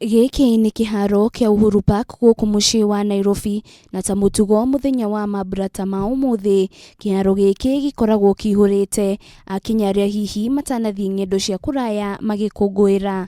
Gĩkĩ nĩ kĩharo kĩa Uhuru Park gũkũ mũciĩ wa Nairobi, na ta mũtugo mũthenya wa mambura ta ma ũmũthĩ, kĩharo gĩkĩ gĩkoragwo kĩihũrĩte akenya arĩa hihi matanathiĩ ng'endo cia kũraya magĩkũngũĩra.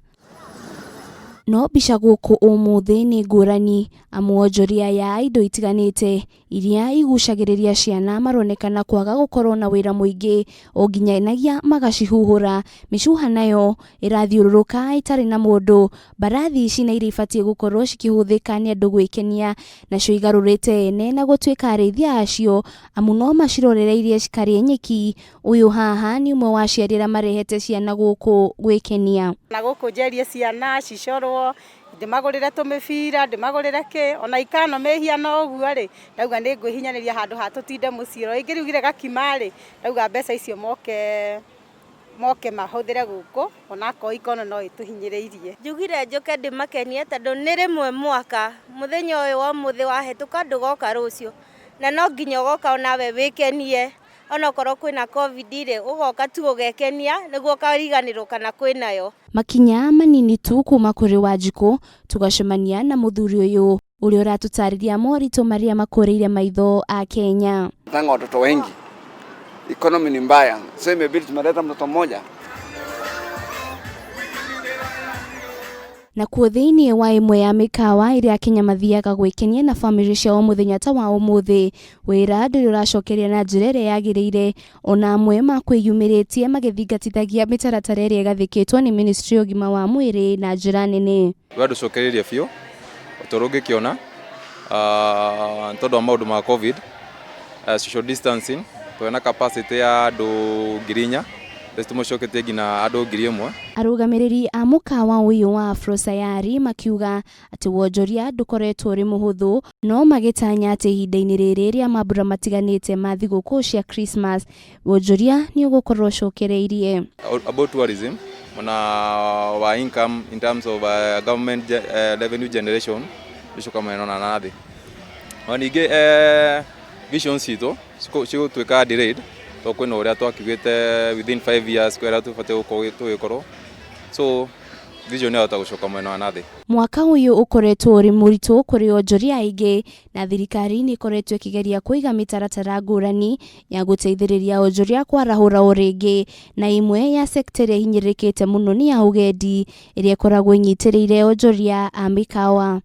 No mbica gũkũ ũmũthĩ nĩ ngũrani, amu onjoria aya a indo itiganĩte iria igucagĩrĩria ciana maronekana kwaga gũkorwo na wĩra mũingĩ o nginyanagia magacihuhũra. Mĩcuha nayo ĩrathiũrũrũka ĩtarĩ na mũndũ. Mbarathi ici na iria ibatiĩ gũkorwo cikĩhũthĩka nĩ andũ gwĩkenia, nacio igarũrĩte ene na gũtuĩka arĩithia acio, amu no macirorereirie cikarĩe nyeki. Ũyũ haha nĩ ũmwe wa aciari arĩa marehete ciana gũkũ gwĩkenia. Na gũkũ njerie ciana cicorwo ndĩmagũrĩre tũmĩbira, ndĩmagũrĩre kĩ, ona ikano mĩhiano ũguo rĩ, ndauga nĩ ngwĩhinyanĩria handũ ha tũtinde mũciĩ. O rĩngĩ rugire gakima rĩ, ndauga mbeca icio moke moke mahũthĩre gũkũ, onakorwo ikono no ĩtũhinyĩrĩirie. Njugire njũke ndĩmakenie tondũ nĩ rĩmwe mwaka, mũthenya ũyũ wa ũmũthĩ wahĩtũka ndũgoka rũciũ, na no nginya ũgoka onawe wĩkenie. Onokorwo kwĩna Covid rĩ, ũgoka tu ũgekenia nĩguo ũkariganĩrwo kana kwĩnayo. Makinya manini tu kuma kũrĩ Wanjikũ, tũgacemania na mũthuri ũyũ ũrĩa ũratũtarĩria moritũ marĩa makũrĩire maitho a Kenya. Tanga watoto wengi, economy ni mbaya, so imebidi tumeleta mtoto mmoja. Nakuo thĩinĩ wa ĩmwe ya mĩkawa ĩrĩa Akenya mathiaga gwĩkenia na bamĩrĩ ciao mũthenya ta wa ũmũthĩ, wĩra ndũrĩ ũracokeria na njĩra ĩrĩa yagĩrĩire, ona amwe makwĩyumĩrĩtie magĩthingatithagia mĩtaratara ĩrĩa ĩgathĩkĩtwo nĩ ministry ya ũgima wa mwĩrĩ na njĩra nene. Wĩra ndũcokereirie biũ o ta ũrĩa ũngĩkĩona nĩ tondũ wa maũndũ ma Covid, social distancing, twarĩ na capacity ya andũ 4,000, thaa ici tũmĩcoketie nginya andũ 1,000. Arũgamĩrĩri a mũkawa ũyũ wa Afro Sayari makiuga atĩ wonjoria ndũkoretwo ũrĩ mũhũthũ, no magĩtanya atĩ ihinda-inĩ rĩrĩ rĩa mambura matiganĩte ma thigũkũ cia Christmas, wonjoria nĩ ũgũkorwo ũcokereirie. About tourism na wa income in terms of government revenue generation icoka mwena na thĩ. Ona ningĩ vision citũ cigũtuĩka delayed tondũ kwĩna ũrĩa twakiugĩte within 5 years kwĩ harĩa tũbatiĩ gũkorwo tũgĩkorwo, so vision yahota gũcoka mwena wa nathĩ. Mwaka ũyũ ũkoretwo ũrĩ mũritũ kũrĩ onjoria aingĩ na thirikari nĩ ĩkoretwo ĩkĩgeria kũiga mĩtaratara ngũrani ya gũteithĩrĩria onjoria kwarahũra o rĩngĩ, na ĩmwe ya sekta ĩrĩa ĩhinyĩrĩrĩkĩte mũno nĩ ya ũgendi ĩrĩa ĩkoragwo ĩnyitĩrĩire onjoria a mĩkawa.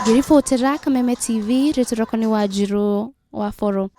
Ngĩribotera Kameme TV, rĩtwa rĩakwa nĩ Wanjirũ wa Boro.